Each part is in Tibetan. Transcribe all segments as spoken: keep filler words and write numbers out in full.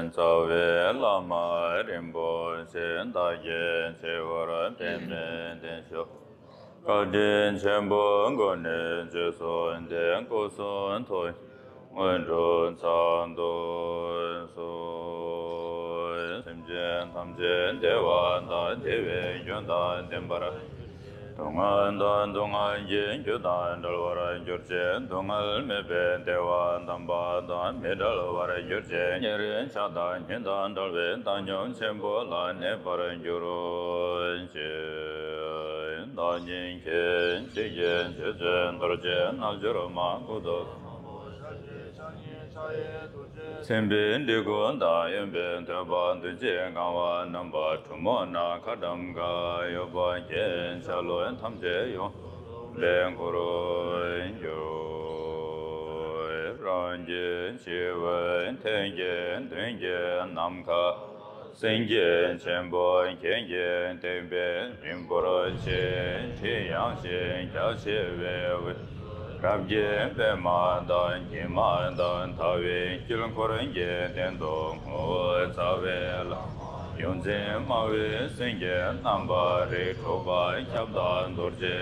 རྩ་བའི་བླ་མ་རིན་པོ་ཆེ། བདག་གིས་ཆེ་བར་དཔེ་མེད་བསྟན་ཞུ། བཀའ་དྲིན་ཆེན་པོའི་སྒོ་ནས་རྗེས་སུ་འདེབས། སྐུ་གསུང་ཐུགས་ཀྱི་དངོས་གྲུབ་མཚར་དུ་གསོལ། སེམས་ཅན་ཐམས་ཅད་བདེ་བ་དང་བདེ་བའི་རྒྱུ་དང་ལྡན་པར། སྡུག་བསྔལ་དང་སྡུག་བསྔལ་གྱི་རྒྱུ་དང་བྲལ་བར་གྱུར་ཅིག་སྡུག་བསྔལ་མེད་པའི་བདེ་བ་དམ་པ་དང་མི་འབྲལ་བར་གྱུར་ཅིག་ཉེ་རིང་ཆགས་སྡང་གཉེན་དང་བྲལ་བའི་བཏང་སྙོམས་ཆེན་པོ་ལ་གནས་པར་གྱུར་ཅིག་བདག་ཉིད་མཁྱེན་བྱེད་ཀྱི་ཆོས་ཀྱི་རྡོ་རྗེ་རྣལ་འབྱོར་མ། སྐུ་ཐོག་མཚན་དཔེའི་འབྲི་གུང་དང་། གཡོན་པས་ཐོད་པ་བདུན་གྱིས་གང་བ་བསྣམས་པ། གྲུ་མོ་ནམ་མཁའ་འགྲམ་གང་། གཡོ་བ་བརྒྱད་ཆ་ལུགས་ཐམས་ཅད་ཡོངས་སུ་རྫོགས་པའི་སྐུར་གྱུར། རང་གི་ཕྱི་པོ་ཐེམ་སྐས་བདུན་གྱིས་ནམ་མཁའ། སེང་གེ་ཆེན་པོ་གྱེན་གྱི་སྟེང་པའི་རིང་པོར་ཕྱེ། ཁྲི་ཡངས་ཤིང་རྒྱ་ཆེ་བའི་དབུས། རབ་བརྒྱན་པདྨ་དང་ཉི་མ་དང་ཟླ་བའི་དཀྱིལ་འཁོར་གྱི་སྟེང་དུ་ངོ་བོ་རྩ་བའི་བླ་མ་ཡོངས་འཛིན་སྨྲ་བའི་སེང་གེ་རྣམ་པར་རིགས་དྲུག་པ་ཁྱབ་བདག་རྡོ་རྗེ།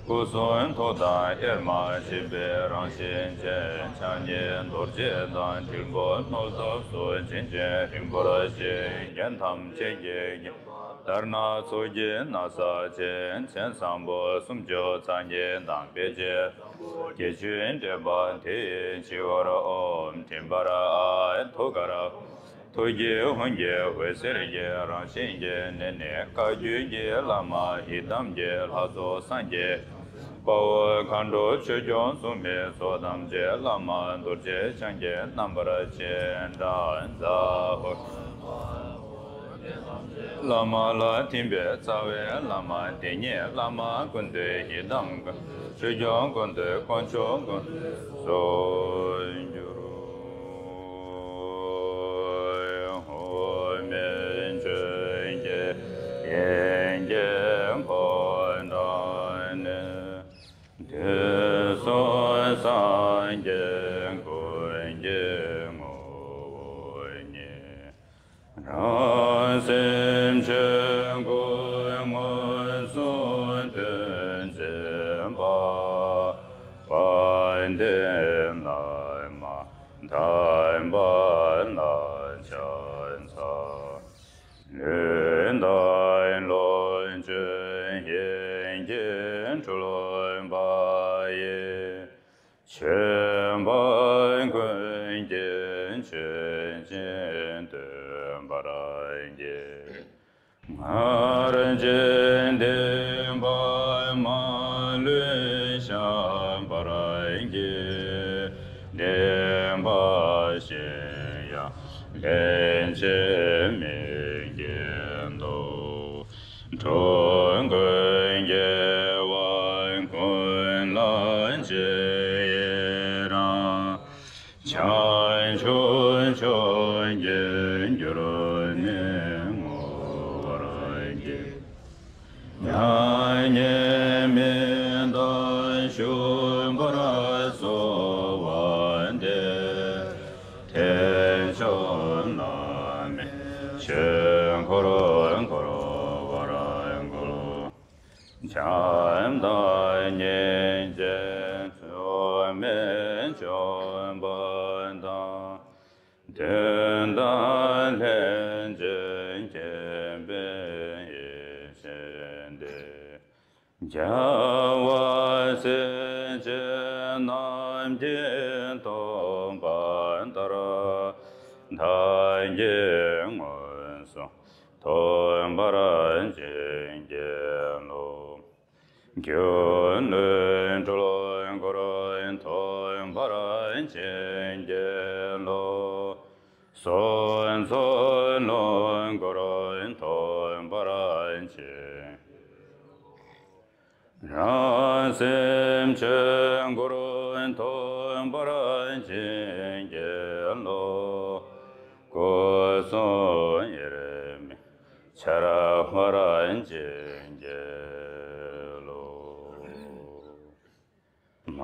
སྐུ་གསུང་ཐུགས་དང་དབྱེར་མ་ཕྱིན་པའི་རང་བཞིན་ཅན། ཕྱག་གཉིས་རྡོ་རྗེ་དང་། དྲིལ་བུ་རྣོ་ལྟབ་སུ་བྱིན་ཅིང་རིང་པོར་བཅིངས། རྒྱན་ཐམས་ཅད་ཀྱིས་བརྒྱན་པ། དར་ནག་ཚོགས་ཀྱི་ན་བཟའ་ཅན། མཚན་བཟང་པོ་སུམ་ཅུ་རྩ་གཉིས་དང་། དཔེ་བྱད་བརྒྱད་ཅུས་སྤྲས་པ། དེ་ཡི་སྤྱི་བོར་ཨོཾ་མགྲིན་པར་ཨཱཿ་ཐུགས་ཀར། ཐུགས་ཀྱི་ཧཱུྃ་གི་འོད་ཟེར་གྱིས་རང་བཞིན་གྱིས་མནན་ནས། བཀའ་བརྒྱུད་ཀྱི་བླ་མ་ཡི་དམ་གྱི་ལྷ་ཚོགས་སངས་རྒྱས་དཔའ་བོ་མཁའ་འགྲོ་ཆོས་སྐྱོང་སྲུང་མའི་ཚོགས་ཐམས་ཅད། བླ་མ་རྡོ་རྗེ་འཆང་གི་རྣམ་པར་བཅས། ཏདྱ་ཐཱ། བླ་མ་ལ་ཐིམ་པས་རྩ་བའི་བླ་མ། དེ་ཉིད་བླ་མ་ཀུན་འདུས་ཡི་དམ་མགོན། ཆོས་སྐྱོང་ཀུན་འདུས་དཀོན་མཆོག་ཀུན་འདུས་སུ་གྱུར། འོག་མིན་ཆོས་ཀྱི་དབྱིངས་ཀྱི་ཕོ་བྲང་ནས། དུས་གསུམ་སངས་རྒྱས་ཀུན་གྱི་ངོ་བོ་ཉིད། རང་སེམས་ཆོས་སྐུ་མངོན་སུམ་དུ་འཛིན་པ། དཔལ་ལྡན་བླ་མ་དམ་པ་ལ་ཕྱག་འཚལ། ལུས་དང་ལོངས་སྤྱོད་ཡིད་ཀྱིས་འཁྲུལ་པ་ཡི། ཆོས་འཕགས་ཀུན་གྱི་མཆོད་སྦྱིན་འདོན་པར་བགྱི། སྔར་བྱས་བསྟན་པ་མ་ལུས་བཤགས་པར་བགྱི། བདེན་པ་གཞན་ཡང་སླད་མཆིས་མི་བགྱིད་དོ། འགྲོ་ཀུན་དགེ་བ་ཀུན་ལ་རྗེས་ཡི་རང་། བྱང་ཆུབ་མཆོག་གི་རྒྱུར་ནི་བསྔོ་བར་བགྱི། མྱ་ངན་མི་འདའ་བཞུགས་པར་གསོལ་བ་འདེབས། ཐེག་མཆོག་བླ་མེད་ཆོས་འཁོར་བསྐོར་བར་བསྐུལ། བྱམས་དང་སྙིང་རྗེ་ཚུལ་ཁྲིམས་སྤྱོད་པ་དང་། དོན་དམ་ལྷན་ཅིག་མཁྱེན་པའི་ཡེ་ཤེས་ཏེ། རྒྱལ་བ་སྲས་བཅས་རྣམས་ཀྱིས་སྟོན་པ་ལྟར། བདག་གིས་མངོན་སུམ་ཐོབ་པར་བྱིན་གྱིས་རློབས། སྒྱུ་ལུས་འཁྲུལ་འཁོར་ཐོབ་པར་བྱིན་གྱིས་རློབས། སྲོག་འཚོ་ལོངས་སྐུར་ཐོབ་པར་བྱིན། རང་སེམས་ཆོས་སྐུར་ཐོབ་པར་བྱིན་གྱིས་རློབས། སྐུ་གསུམ་དབྱེར་མེད་འཆར་བར་བྱིན་གྱིས་རློབས། མ་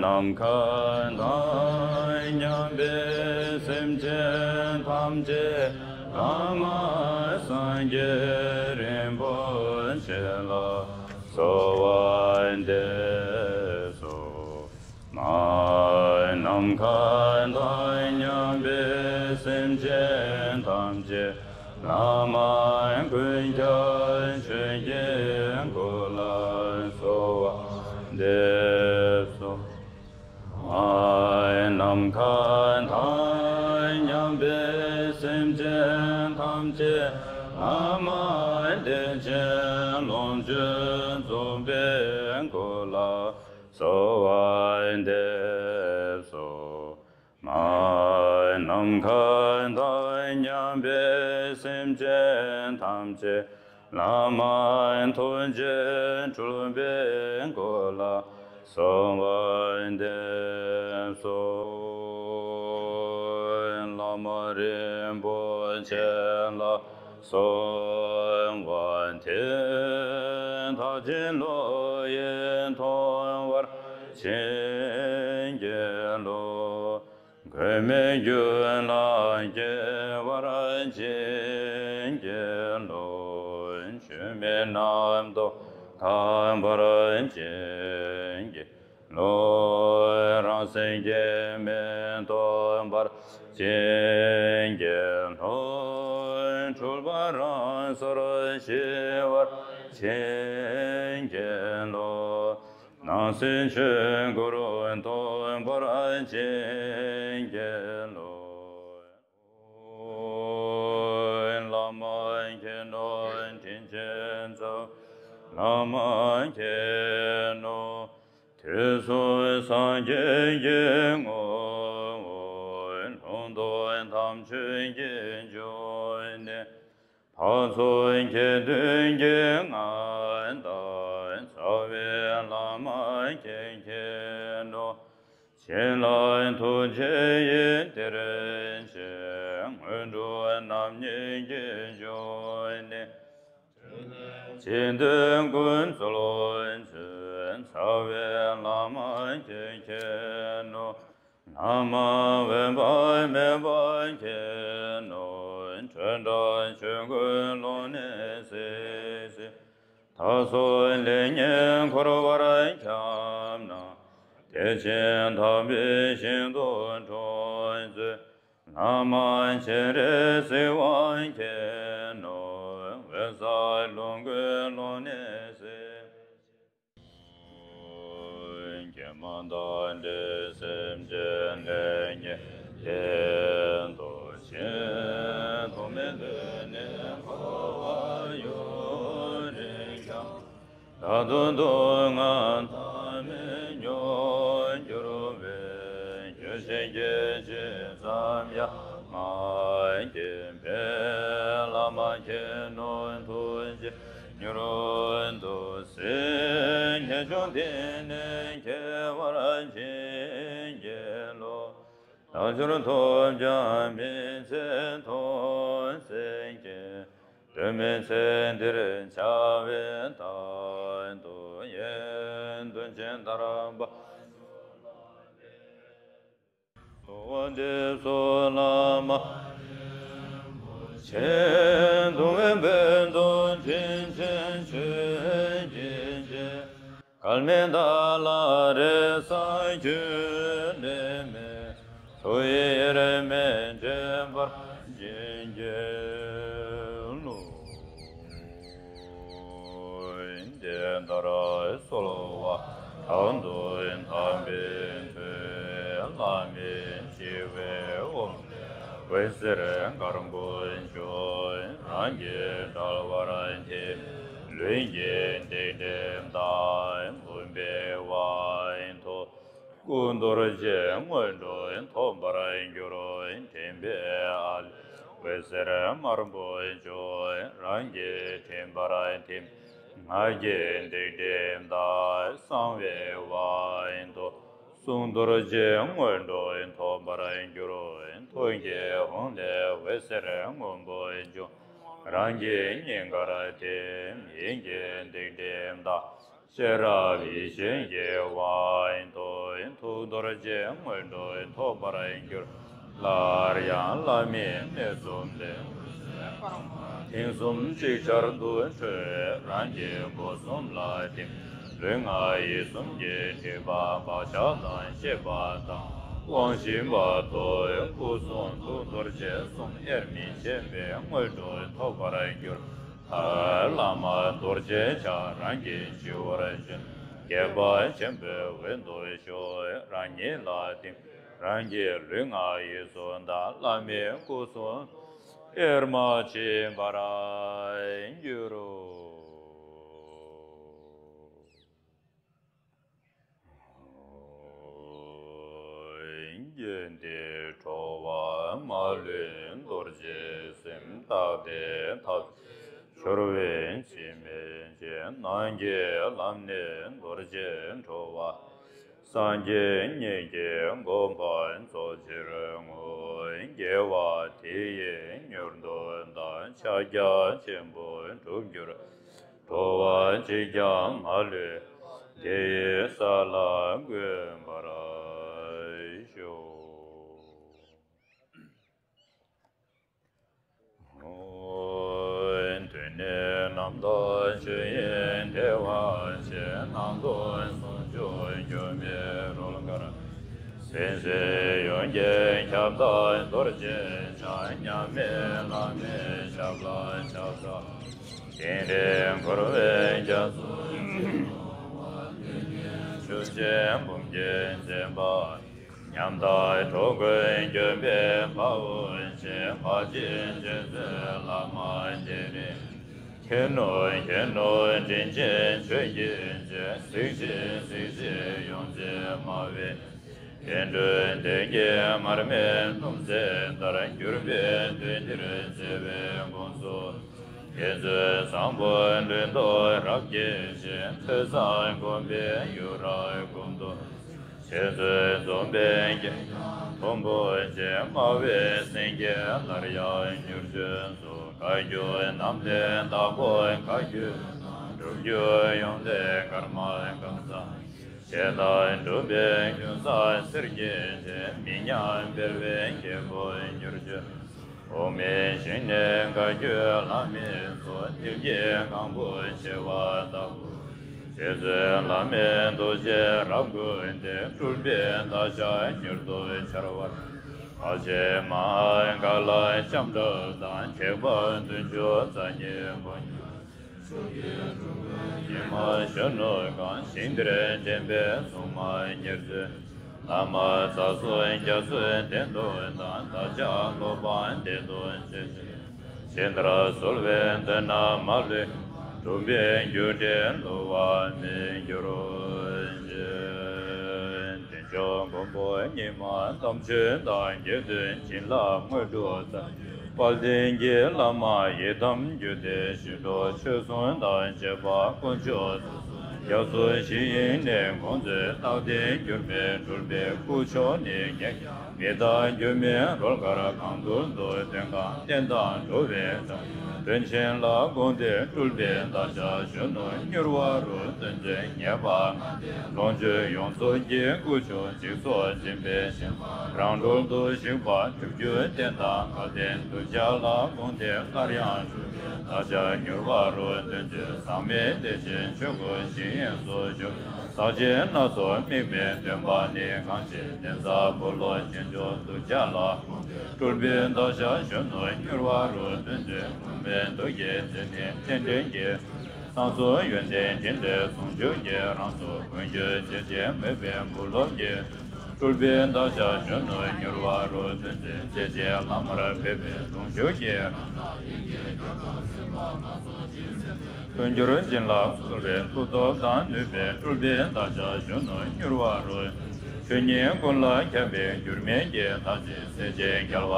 ནམ་མཁའ་དང་མཉམ་པའི་སེམས་ཅན། ཐམས་ཅད་བླ་མ་སངས་རྒྱས་རིན་པོ་ཆེ་ལ་གསོལ་བ་འདེབས་སོ། མ་ནམ་མཁའ་དང་མཉམ་པའི་སེམས་ཅན་ཐམས་ཅད་བླ་མ་ཀུན་ཁྱབ་ཆོས་ཀྱི་སྐུ་ལ་གསོལ་བ་འདེབས་སོ། ཨ། ནམ་མཁའ་དང་མཉམ་པའི་སེམས་ཅན་ཐམས་ཅད་བླ་མ་བདེ་ཆེན་ལོངས་སྤྱོད་རྫོགས་པའི་སྐུ་ལ་གསོལ་བ་འདེབས་སོ། མ། ནམ་མཁའ་དང་མཉམ་པའི་སེམས་ཅན་ཐམས་ཅད་བླ་མ་ཐུགས་རྗེ་སྤྲུལ་པའི་སྐུ་ལ་གསོལ་བ་འདེབས་སོ། བླ་མ་རིན་པོ་ཆེ་ལ་གསོལ་བ་འདེབས། ཐག་ཆོད་བློ་ཡིས་མཐོང་བར་བྱིན་གྱིས་རློབས། མགོན་མེད་རྒྱུད་ལ་སྐྱེ་བར་བྱིན་གྱིས་རློབས། ཆོས་མེད་རྣམ་རྟོག་དག་པར་བྱིན་གྱིས་རློབས། རང་སེམས་སྐྱེ་མེད་རྟོགས་པར་བྱིན་གྱིས་རློབས། འཁྲུལ་པ་རང་སར་ཞི་བར་བྱིན་གྱིས་རློབས། སྣང་སྲིད་ཆོས་སྐུར་རྟོགས་པར་བྱིན་གྱིས་རློབས། བླ་མ་མཁྱེན་ནོ་དྲིན་ཅན་རྩ་བའི་བླ་མ་མཁྱེན་ནོ། དུས་གསུམ་སངས་རྒྱས་ཀྱི་ངོ་བོ། ལྷུན་སྟུག་དམ་ཆོས་ཀྱི་འབྱུང་གནས། འཕགས་ཚོགས་མཁྱེན་བདུན་གྱི་མངའ་བདག་རྩ་བའི་བླ་མ་མཁྱེན་མཁྱེན་ནོ། བྱིན་རླབས་ཐུགས་རྗེ་ཡི་གཏེར་ཆེན། སྔོན་འགྲོ་རྣམ་གཉིས་ཀྱི་འབྱུང་གནས། སྤྱི་དོན་ཀུན་སྩོལ་མཛོད། རྩ་བའི་བླ་མ་མཁྱེན་མཁྱེན་ནོ། བླ་མ་འོད་དཔག་མེད་པ་མཁྱེན་ནོ། སྤྲོས་བྲལ་ཆོས་སྐུའི་ཀློང་ནས་སིལ་སིལ། ཐག་སོགས་ལས་ངན་འཁོར་བར་འཁྱམས་ན། བདེ་ཆེན་དག་པའི་ཞིང་དུ་འགྲོ་མཛོད། བླ་མ་སྤྱན་རས་གཟིགས་དབང་མཁྱེན་ནོ། འོད་གསལ་ལོངས་སྐུའི་ཀློང་ནས་སིལ། ཀྱེ་མ་བདག་འདྲའི་སེམས་ཅན་ལས་ངན་བདེན་དུ་ཕྱིན། ཐོག་མེད་ལུས་ནས་འཁོར་བར་གཡུག་རེ་འཁྱམས། བདག་ཏུ་སྡུག་བསྔལ་མཐའ་མེད་མྱོང་འགྱུར་བས། སྐྱོ་ཤས་སྐད་ཅིག་ཙམ་ཡང་མ་སྐྱེས་པས། བླ་མ་མཁྱེན་ནོ་ཐུགས་རྗེས་མྱུར་དུ་གཟིགས། ངེས་འབྱུང་འདི་ནི་སྐྱེ་བར་བྱིན་གྱིས་རློབས། བདག་ཅག་ཐོབ་ཀྱང་མི་ཚེ་ཐོབ་ཟིན་གྱི། དུས་མིན་ཚེ་འདིར་འཆི་བའི་རྟགས་དུ་ཡིན། དོན་ཆེན་ཐར་པ་འདི་སོགས་བླ་མ་རིན་པོ་ཆེ། གདུང་བའི་འབེན་དུ་དྲིན་ཆེན་མཆོད་ཀྱི་རྗེས། སྐལ་མེད་བདག་ལ་རེ་ས་རྒྱུན་ལས་མེད། ཐུགས་ཡིད་དབྱེར་མེད་འདྲེན་པར་བྱིན་གྱིས་རློབས། དེ་ལྟར་གསོལ་བ་དང་དུ་བཏབ་པའི་མཐུས། བླ་མའི་ཞི་བའི་དབང་འོད་ཟེར་དཀར་པོ་བྱུང་། རང་གི་དཔྲལ་བར་ཐིམ། ལུས་ཀྱི་སྡིག་སྒྲིབ་དག། བུམ་པའི་དབང་ཐོབ། སྐུ་རྡོ་རྗེ་སྔོན་འགྲོ་ཐོབ་པར་འགྱུར། དྲན་པའི་ཨ་ལས་འོད་ཟེར་དམར་པོ་བྱུང་། རང་གི་མགྲིན་པར་ཐིམ། སྔགས་ཀྱི་སྡིག་སྒྲིབ་དག། གསང་བའི་དབང་ཐོབ། གསུང་རྡོ་རྗེ་སྔོན་འགྲོ་ཐོབ་པར་འགྱུར། ཐུགས་ཀྱི་ཧཱུྃ་ལས་འོད་ཟེར་སྔོན་པོ་བྱུང་། རང་གི་སྙིང་གར་ཐིམ། ཡིད་ཀྱི་སྡིག་སྒྲིབ་དག། ཤེས་རབ་ཡེ་ཤེས་ཀྱི་དབང་ཐོབ། ཐུགས་རྡོ་རྗེ་སྔོན་འགྲོ་ཐོབ་པར་འགྱུར། སླར་ཡང་བླ་མའི་གནས་སུ་འབྱོན། ཐེངས་གསུམ་ཅིག་ཆར་དུ་འཕྲོས། རང་གི་སྒོ་གསུམ་ལ་བསྟིམ། ལུས་ངག་ཡིད་གསུམ་གྱི་སྒྲིབ་པ་བག་ཆགས་དང་བཅས་པ་དག་དབང་བཞི་པ་ཐོབ། སྐུ་གསུང་ཐུགས་རྡོ་རྗེ་གསུམ་དབྱེར་མི་ཕྱེད་པའི་དངོས་གྲུབ་ཐོབ་པར་འགྱུར། ཐར་བླ་མ་རྡོ་རྗེ་འཆང་རང་གི་སྤྱི་བོར་བྱོན། དགྱེས་པ་ཆེན་པོའི་འོད་དུ་ཞུ། རང་ཉིད་ལ་བསྟིམ། རང་གི་ལུས་ངག་ཡིད་གསུམ་དག་བླ་མའི་སྐུ་གསུང་དབྱེར་མ་མཆིས་པར་འགྱུར་རོ། རྒྱུད་འདི་འགྲོ་བ་མ་ལུས་རྡོ་རྗེ་སེམས། རྟག་བདེའི་ཐབས་འབྱེད་འབྱོར་བའི་འཆི་མེད་རྗེ། ནང་གི་ལམ་ནི་རྡོ་རྗེ་འགྲོ་བ། སངས་རྒྱས་ཉིད་ཀྱི་གོ་འཕང་རྫོགས་ཕྱིར་བསྔོ། དགེ་བ་དེ་ཡིས་མྱུར་དུ་བདག་ཕྱག་རྒྱ་ཆེན་པོ་འགྲུབ་འགྱུར། འགྲོ་བ་གཅིག་ཀྱང་མ་ལུས་པ། དེ་ཡི་ས་ལ་འགོད་པར་ཤོག། དུས་ནི་ནམ་ཟླ་ཆུ་ཡི་དལ་བ་ཆེ། སྣང་སྟོང་ཟུང་འཇུག་སྒྱུ་མའི་རོལ་གར། སེམས་ཅན་ཡོངས་ཀྱི་ཁྱབ་བདག་རྡོ་རྗེ་འཆང་། མཉམ་མེད་བླ་མའི་ཞབས་ལ་ཕྱག་འཚལ། དིང་རི་འཁོར་བའི་རྒྱ་མཚོ་ཆུ་ཆེན་འབུམ་གྱིས་འཛིན་པ། ཉམ་ཐག་འགྲོ་ཀུན་འགྱོད་པའི་དཔའ་བོ་ཆེ། ཕ་ཆེན་རྗེ་བཙུན་བླ་མ་དེ་རིང་། ཁྱེད་ནོར་ཁྱེད་ནོར་དྲིན་ཆེན་ཆོས་ཀྱི་རྗེ། གཟིགས་ཤིག་གཟིགས་ཤིག་ཡོངས་འཛིན་སྨྲ་བའི། བསྟན་འགྲོའི་བདེ་སྐྱིད་མར་མེ་སྣུམ་ཟད་ལྟར། གྱུར་པའི་དུས་འདིར་བརྩེ་བའི་དགོངས་སུ། དགེ་ཚུལ་བཟང་པོ་ལུས་མདོག་རབ་རྒྱས་ཤིང་། ཐོས་བསམ་སྒོམ་པས་ཡུ་ར་ཀུན་ཏུ། འཆད་རྩོད་འཛོམས་པའི་རྒྱན་གྱིས་མཐོན་པོ་བྱས། སྨྲ་བའི་སེང་གེ་སླར་ཡང་མྱུར་བྱོན་སོང་། བཀའ་བརྒྱུད་རྣམ་ཐོས་བདག་པོ་བཀའ་བརྒྱུད་དང་། སྒྲུབ་བརྒྱུད་ཡོངས་འདུས་ཀརྨ་ཀཾ་ཚང་། བྱས་དང་སྒྲུབ་པའི་ཀུན་བཟང་སེར་སྐྱེས་ཆེ། མི་ཉམས་འཕེལ་བའི་རྒྱལ་པོར་མྱུར་བྱོན། འོག་མིན་ཞིང་ནས་བཀའ་བརྒྱུད་བླ་མའི་ཚོགས། ལྡེ་བརྒྱད་གང་བོ་བྱེ་བ་ལྟ་བུ། རྗེ་བཙུན་བླ་མའི་རྡོ་རྗེ་རབ་བཀུག་སྟེ། སྤྲུལ་པའི་བདག་ཅག་མྱུར་དུ་འཆར་བར། བར་ཆད་མང་ག་ལ་ལྕམ་དྲལ་དང་། ཐེག་པ་བདུན་ཅུ་རྩ་གཉིས་ཕོ་ཉ། ཉི་མ་གཞོན་ནུ་གང་། ཞིང་འདིར་འདྲེན་པའི་སྲུང་མ་ཉེར་བདུན། བླ་མ་ཚ་སྲོག་རྒྱ་མཚོའི་གདན་དུ་བཏང་། བདག་ཅག་སློབ་དཔོན་བདེ་སྟོང་ཆེ་ཆེ། ཇི་ལྟར་གསོལ་བའི་མདུན་ན་མ་ལུས། སྒྲུབ་པའི་རྒྱུ་འབྲས་བསླུ་བ་མེད་གྱུར་ཅིག། བདེ་མཆོག་མགོན་པོ་ཉི་མ་དམ་ཆོས་དང་། དགེ་འདུན་བྱིན་རླབས་དངོས་གྲུབ་རྩ། དཔལ་ལྡན་གྱི་བླ་མ་ཡི་དམ་རྒྱུད་སྡེ་ཞི་ཁྲོ་ཆོས་སྲུང་དང་བཅས་པ་དཀོན་མཆོག་རྒྱ་མཚོ་བཞི་ཡི་ནི་དགོངས་མཛོད་རྟག་བརྟན་གྱུར་པའི་སྤྲུལ་པའི་སྐུ་མཆོག་ནི། ངེས་མི་རྟག་སྒྱུ་མའི་རོལ་གར་གང་འདུལ་དུ། དོན་གང་བསྟན་དང་འགྲོ་བའི་དོན་ཆེན་ལ་དགོངས་ཏེ། སྤྲུལ་པའི་བདག་ཅག་གཞོན་ནུ་མྱུར་བ་རུ། དོན་མཛད་ངེས་པ་ལོངས་སྤྱོད་ཡོངས་རྫོགས་ཀྱི། སྐུ་མཆོག་འཇིག་ཚོགས་འཇིམ་པའི་ཞིང་། རང་གྲོལ་དུ་གཤེགས་པ་སྒྲུབ་བརྒྱུད་བསྟན་དང་བཀའ་བསྟན་གདུལ་བྱ་ལ་དགོངས་ཏེ། སླར་ཡང་སྤྲུལ་པའི་བདག་ཅག་མྱུར་བ་རུ། དོན་མཛད་ཟག་མེད་བདེ་ཆེན་ཆོས་སྐུ་ཞིང་དབྱིངས་སུ་བཞུགས། ཟག་བཅས་སྣ་ཚོགས་དམིགས་མེད་སྟོན་པ་ནི། གང་ཕྱིར་གདན་ས་འཁོར་ལོ་ཆེ་མཆོག་གདུལ་བྱ་ལ། སྤྲུལ་པའི་བདག་ཅག་གཞོན་ནུ་མྱུར་བ་རུ། དོན་མཛད་འཁོར་བའི་མདོ་རྒྱུད་རྩེ་ལྡན་རྟེན་འབྲེལ་གྱི། བསང་གསོལ་ཡོན་ཏན་ཕྲིན་ལས་ཟུང་འཇུག་གི། རང་གཟུགས་ཀུན་གྱི་རྗེ་བཅས་མོས་པའི་བུ་སློབ་ཀྱི། སྤྲུལ་པའི་བདག་ཅག་གཞོན་ནུ་མྱུར་བ་རུ། དོན་མཛད་རྩེ་གཅིག་བླ་མར་ཕེབས་པའི་ཟུང་འཇུག་གི། འཕོ་འགྱུར་བྱིན་རླབས་གསོལ་བའི་མཐུ་སྟོབས་དང་། ནུས་པའི་སྤྲུལ་པའི་བདག་ཅག་གཞོན་ནུ་མྱུར་བ་རུ། ཆོས་ཉིད་ཀུན་ལ་ཁྱབ་པའི་འགྱུར་མེད་ཀྱི། བདག་ཅག་སྲས་བཅས་རྒྱལ་བ་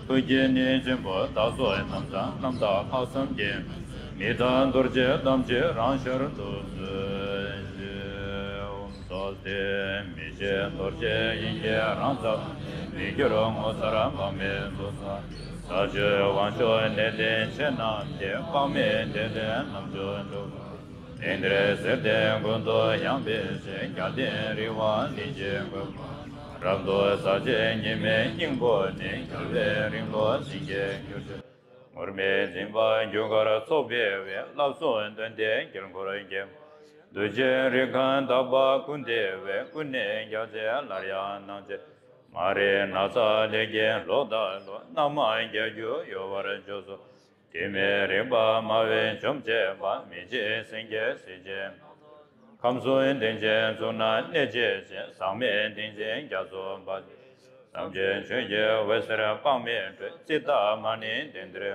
ཐུགས་ཀྱི་ནི་ཆེན་པོ། བདག་སོགས་རྣམས་དང་རྣམ་དག་ལྷག་བསམ་གྱིས། མི་རྟག་རྡོ་རྗེ་དམ་ཆོས་རང་ཤར་དུ་གསོལ་ཞིག། ཚོགས་ཏེ་མི་ཕྱེད་རྡོ་རྗེ་དབྱིངས་ཀྱི་རང་རྩལ། མི་འགྱུར་ངོ་མཚར་དཔག་མེད་རྫོགས་སངས། ས་ཆུ་དབང་ཕྱུག་གནས་བརྟན་ཆེ་རྣམས་ཀྱི། དཔག་མེད་བདེ་ལྡན་རྣམ་དཔྱོད་འགྲུབ། དེང་འདིར་གསེར་ལྡན་ཀུན་ཏུ་ཡངས་པའི་ཞིང་། རྒྱལ་བསྟན་རི་དབང་གླིང་རྗེས་བཀོད་པ། རབ་ཏུ་ཟག་བཅས་ཉེས་དམིགས་སྙིང་པོ་ནི། རྒྱལ་བའི་རིང་ལུགས་འཛིན་གྱི་རྒྱུར་གྱུར། ངུར་སྨྲིག་འཛིན་པ་རྒྱུ་སྐར་ཚོགས་འཕེལ་བའི། བསླབ་གསུམ་སྟོན་ཏེ་དཀྱིལ་འཁོར་བརྒྱན། གདུལ་བྱའི་རིགས་ཁམས་དག་པ་ཀུན་བདེ་བའི། ཀུན་ནས་རྒྱལ་སྲས་སླར་ཡང་སྣང་མཛད། མ་རིག་ན་ཚ་ལས་སྐྱེས་ལོག་ལྟ་ལུ། རྣམ་མང་རྒྱལ་རྒྱུ་གཡོ་བར་འགྱུར་སོ། དེ་མིན་རིག་པ་སྨྲ་བས་འཇོམས་བྱེད་པ། མི་འཇིགས་སེང་གེ་གཟི་བརྗིད། ཁམས་གསུམ་གཏིང་ཆེན་གཙུག་ན་གནས་བྱེད་ཅིང་། ཟག་མེད་ཏིང་འཛིན་རྒྱ་མཚོ་འབར། བསམ་གྱིས་ཆོས་ཀྱི་འོད་ཟེར་དཔག་མེད་སྤྲོས། ཙིཏྟ་མ་ཎི་གདན་འདིར།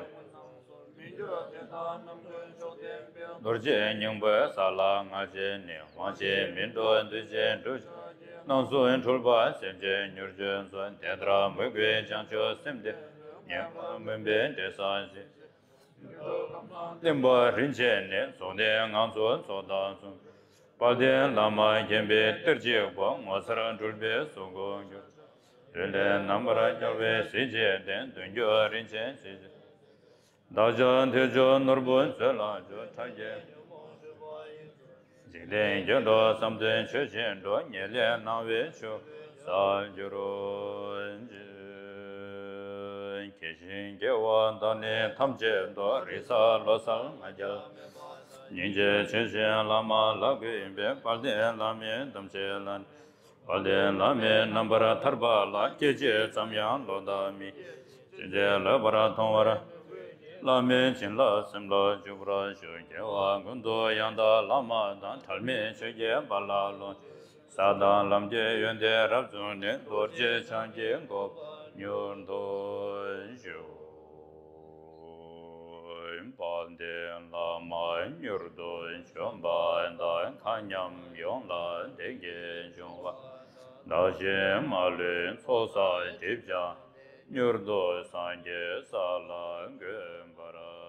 རྡོ་རྗེ་སྙིང་པོའི་ས་ལ་ང་བཅས་ནི། དབང་ཆེན་མི་འགྲོ་འདུ་བྱེད་འགྲོ། སྣང་གསུམ་འཁྲུལ་པ་སེམས་ཅན་མྱུར་འབྱོན་མཛོད། དེ་ལྟར་མོས་གུས་བྱང་ཆུབ་སེམས་འདི། ཉེས་པ་མུན་པའི་འདྲེ་སྲ་ཞིང་། བསྟན་པ་རིན་ཆེན་གནས། རྫོགས་ལྡན་ངང་ཚུལ་ཚོགས་དང་མཚུངས། དཔལ་ལྡན་བླ་མ་མཁྱེན་པའི་གཏེར་གཅིག་པུ། ངོ་མཚར་འཁྲུལ་པའི་གཟུགས་སྐུ་གྱུར། འདུན་ལས་རྣམ་པར་རྒྱལ་བའི་གཟི་བརྗིད་ལྡན། མདུན་བསྐྱོད་རིན་ཆེན་གཟི་བརྗིད། བདག་ཅག་ཐོས་བཅུད་ནོར་བུ་མཛོད་ལ་བཅུག་ཕྲ་རྒྱས་འཇིག་རྟེན་སྐྱེ་འགྲོ་བསམ་དོན་ཆོས་བཞིན་འགྲོ། ངེས་ལེགས་སྣང་བའི་ཆོས་སུ་གྱུར་ཅིག་དགེ་ཞིང་དགེ་བ་དག་ནི་ཐམས་ཅད་དོ། རིག་གསལ་བློ་གསལ་ང་རྒྱལ་མེད་པ། སྙིང་རྗེ་ཆེ་ཞིང་བླ་མ་ལ་གུས་པའི། དཔལ་ལྡན་བླ་མའི་དམ་ཚིག་ལ། དཔལ་ལྡན་བླ་མའི་རྣམ་པར་ཐར་པ་ལ། སྐད་ཅིག་ཙམ་ཡང་ལོག་ལྟ་མེད། ཅི་མཛད་ལེགས་པར་མཐོང་བར། བླ་མའི་བྱིན་རླབས་སེམས་ལ་འཇུག་པར་ཞུ། རྒྱལ་བ་ཀུན་ཏུ་ཡང་དག་བླ་མ་དང་། གྲལ་མེད་ཆོས་ཀྱི་དཔལ་ལ་ལོངས། ས་དང་ལམ་གྱི་ཡོན་ཏན་རབ་བྱུང་ནས། རྡོ་རྗེ་འཆང་གི་གོ་འཕང་མྱུར་དུ་ཞུ། དཔལ་ལྡན་བླ་མ་མྱུར་དུ་བྱོན་པ་དང་། མཁའ་མཉམ་ཡོངས་ལ་བདེ་སྐྱིད་འབྱུང་བ་དང་། གཞན་མ་ལུས་ཚོགས་བསགས་སྒྲིབ་སྦྱངས་ནས། མྱུར་དུ་སངས་རྒྱས་ས་ལ་འགོད་པར་